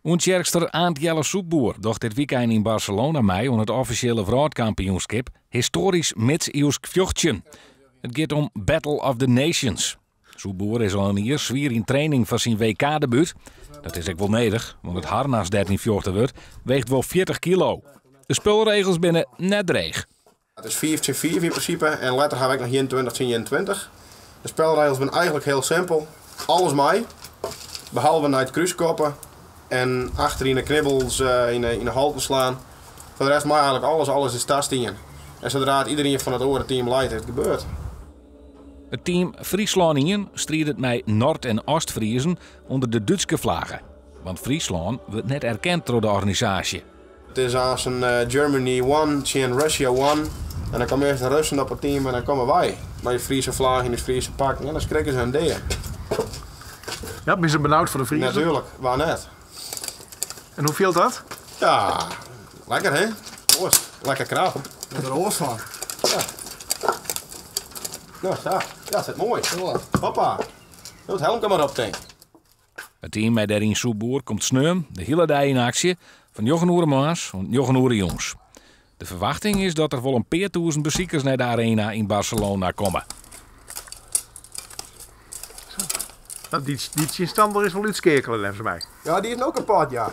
Oentsjerkster Aant Jelle Soepboer docht dit wykein yn Barcelona mei oan it offisjele wrâldkampioenskip histoarysk midsiuwsk fjochtsjen. It giet om Battle of the Nations. Soepboer is al in jier swier yn training foar syn WK-debút. Dat is ek wol nedich, want it harnas dêr't yn fjochte wurdt, weecht wol 40 kilo. De spulregels binne net dreech. It is fiif tsjin fiif yn prinsipe en letter ha we ek noch 21 tsjin 21. De spelregels binne eigentlik hiel simpel. Alles mei, behalve nei it krús skoppe en achter yn de knibbels yn de holten slaan. Foar de rest mei eigentlik alles, alles is tastien. En sadra't iderien fan it oare team leit, is it gebeurd. It team Fryslân ien striidet mei Noard en Ost-Friezen ûnder de Dútske flagge, want Fryslân wurdt net erkend troch de organisaasje. It is as in Germany one tsjin Russia one en dan komme earst de Russen op it team en dan komme wy mei de Friese flage en ús Friese pakken en dan skrikke se hun dea. Ja, binne se benaud foar de Friezen? Natuerlik, wa net? En hoe fielt dat? Ja, lekker hè? Oars, lekker krap. Wurdt der oars fan. Ja. No sa, ja, sit moai. Hoppa. No it helmke mar op tink. It team mei dêryn Soepboer komt sneon de hiele dei yn aksje, fan njoggen oere moarns oant njoggen oere jûns. De ferwachting is dat der wol in pear tûzen besikers nei de arena yn Barcelona komme. Dy tsjinstanner is wol útskeakele neffens my. Ja, dy is no kapot, ja.